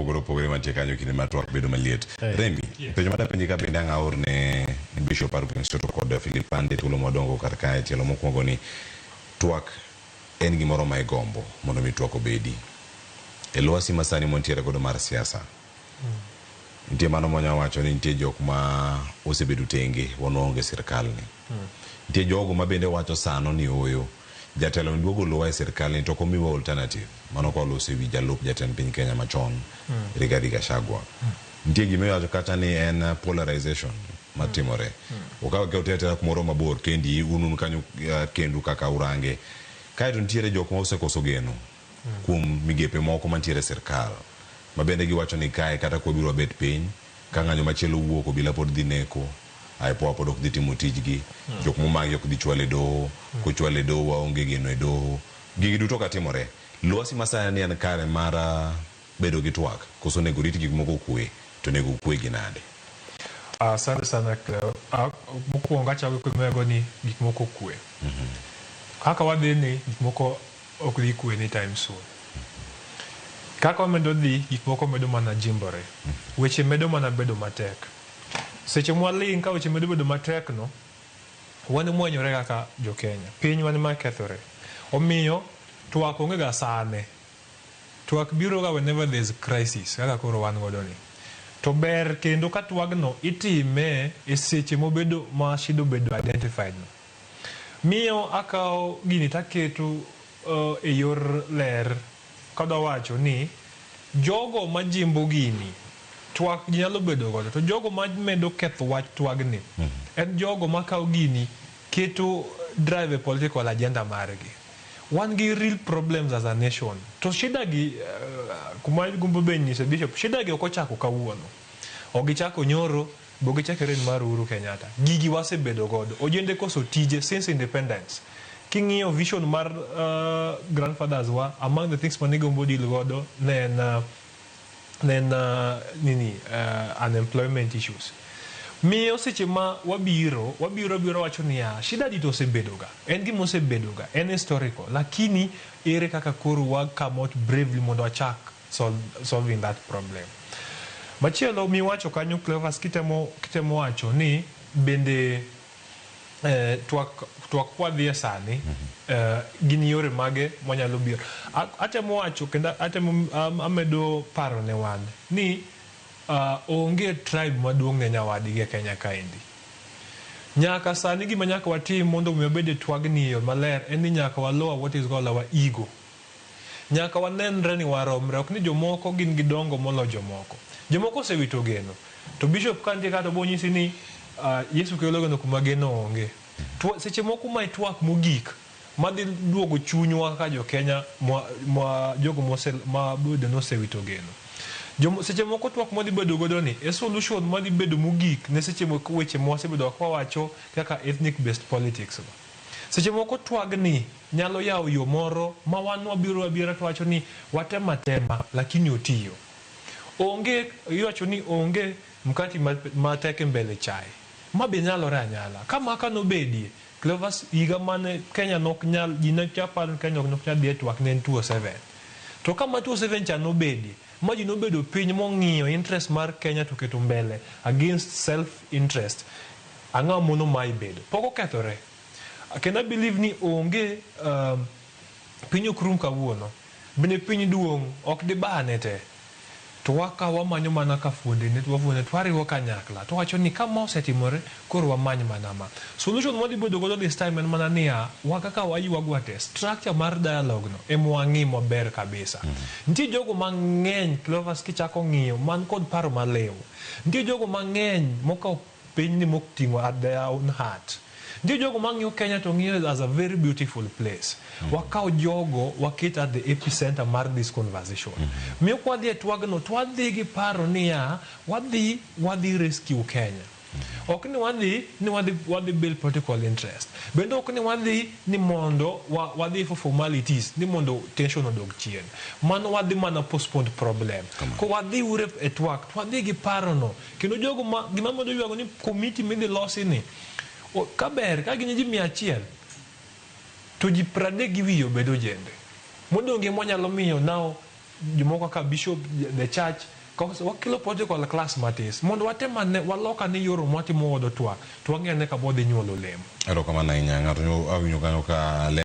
Mopogore opogore mantie kanyo kinde ma twak bedo maliet. Remi, penjo madapenji ka bende ang' aor ne Bishop Arvin Soto kod Philip Pande thuolo mwadongo kar kae tielo mokwongo ni twak en gimoro ma igombo mondo mi twak obedi. E lwasi masani mwantiere godo mar siasa, nitie mano mwanya wacho ni nitie jok ma osebedo tenge wan waonge sirkal ni. Nitie jogo ma bende wacho sano ni ooyo jatelo ni duogo luwa e sirkal ni to ok omiwa alternative. Mano ka waloso ewi jalup jatend piny Kenya machon Rigathi Gachagua. Nitie gima iwacho kata ni en polarization matimore. Okaw akaw tere atera kumoro mabor kendi un un kanyo kendu kaka urange. Kaeto nitiere jok ma osekoso geno kuom migepe moko mantiere e sirkal ma bende giwacho ni kae kata kwabiro wabet piny ka ng'anyo machielo owuok obila pod dhi neko, IPOA pod ok dhi timo tijgi, jok momaki ok dhi chwal e doho, kochwal e doho waonge geno e doho. Gigi duto katimore, lwasi masani en kare mar bedo gi twak koso onego rit gik moko okwe to onego okwe gi nade? Asante sana Cleo. Mokwongo achako kimiyago ni gik moko okwe. Kaka wadhi ni gik moko ok dhi kwe anytime soon. Kaka wamedo dhi, gik moko medo mana jimbore. Weche medo mana bedo matek. Seche mwaling' ka weche medo bedo matek no, wan emwanyore kaka jo Kenya. Pinywa ema kethore. Omiyo, twak onge ga sane. Twak biro ga whenever there is crisis kaka koro wan godo ni. To ber kendo ka twagno itime e seche mobedo ma shida obedo identified no. Miyo akawo gini taketo e yor ler kadwa wacho ni jogo majimbo gini twak ji nyalo bedo godo to jogo mamedo ketho wach twagni en jogo makawo gini keto drive e political agenda margi. Wan gi real problems as a nation to shida gi kuma agombo be nyiso Bishop shida gi ok ochako kawuono. Ok gichako nyoro be ok gichako e reign mar Uhuru Kenyatta. Gigi wasebedo godo. Ojende koso tije since independence. King'iyo vision mar grandfathers wa among the things mane gombo deal godo ne en nini unemployment issues. Miyo seche ma wabiro wabiro wabiro wacho niya shida di to osebedo ga. En gima osebedo ga. En historical. Lakini ere kaka koro wa come out bravely mondo wachak solving that problem. Machielo miwacho kanyo Cleophas kitemo wacho ni bende twak kwadhiye sani gin yore mage mwanyalo biro. Atemo wacho kendo atemo amedo paro ne wan ni onge tribe maduong' ne nyawadgi e Kenya kaendi. Nyaka sani gima nyaka watim mondo mi wabed e twagni e yo maler en ni nyaka wa lower what is called our ego. Nyaka wanenre ni waromre, ok ni jomoko gin gi dongo molo jomoko. Jomoko osewito geno. To bishop ka nitie ka to bo nyisi ni Yesu kelo geno kuma geno onge. Seche moko mae twak mogik madhi duogo chunywa kaka jo Kenya mwa jogo mose ma bedo nosewito geno. Seche moko twak mwadhi bedo godo ni e solution madhi bedo mogik ne seche moko weche mwasebedo ka wawacho kaka ethnic based politics go. Seche moko twagni nyalo yawo yo moro ma wan wabiro abira to wacho ni watemo atema lakini otiyo. Onge iwacho ni onge mkati matek e mbele chae. Ma be nyalore anyala. Ka maka nobedie, Cleophas higa mane Kenya nok nyal ji ne paro ni Kenya ok nyal dhi e twak ne en 2007. To ka ma 2007 cha nobedie, ma ji nobedo piny mong'iyo interest mar Kenya to keto mbele against self interest, ang'o mono mae bedo? Pok okethore. Kendo I believe ni onge piny ok rum kawuono. Bende piny duong' ok dibane te. To wakawo wamanyo mana ka fuonde ne wafuonde to wariwo kanyakla. To wacho ni ka ma osetimore koro wamany mana ma. Solution mwadhi bedo godo this time en mana niya, wa kaka wayuag te, structure mar dialogue no ema wang'i maber kabisa. Nitie jogo mang'eny Cleophas kichako ng'iyo man kod paro maliw. Nitie jogo mang'eny mokawo pinyni moting'o at their own heart. Nitie jogo mang'iyo Kenya to ng'iyo as a very beautiful place. Wakaw jogo waket at the epicenter mar this conversation. Miyo kwadhi e twagno to wadhi gi paro niya, wadhi rescue Kenya. Ok ni wadhi ni wadhi build political interest. Bende ok ni wadhi ni mondo wadhi for formalities ni mondo tension odog chien. Mano wadhi mana postpone problem. Ko wadhi ure e twak to wadhi gi paro no. Kendo jogo ma gima medo ywago ni committee midhi losi ni kaber ka gin ji 100 to ji 30 gi wiye obed ojende. Modong' ema wanyalo miyo now Jomoko kaka bishop, the church, wakelo political class matis mondo watem ane walok ane yoro mwatimo godo twak to wang'e ane kama wadhi nyuolo olemo. Erokamano ahinya. Ng'ato awinjo kanyo ka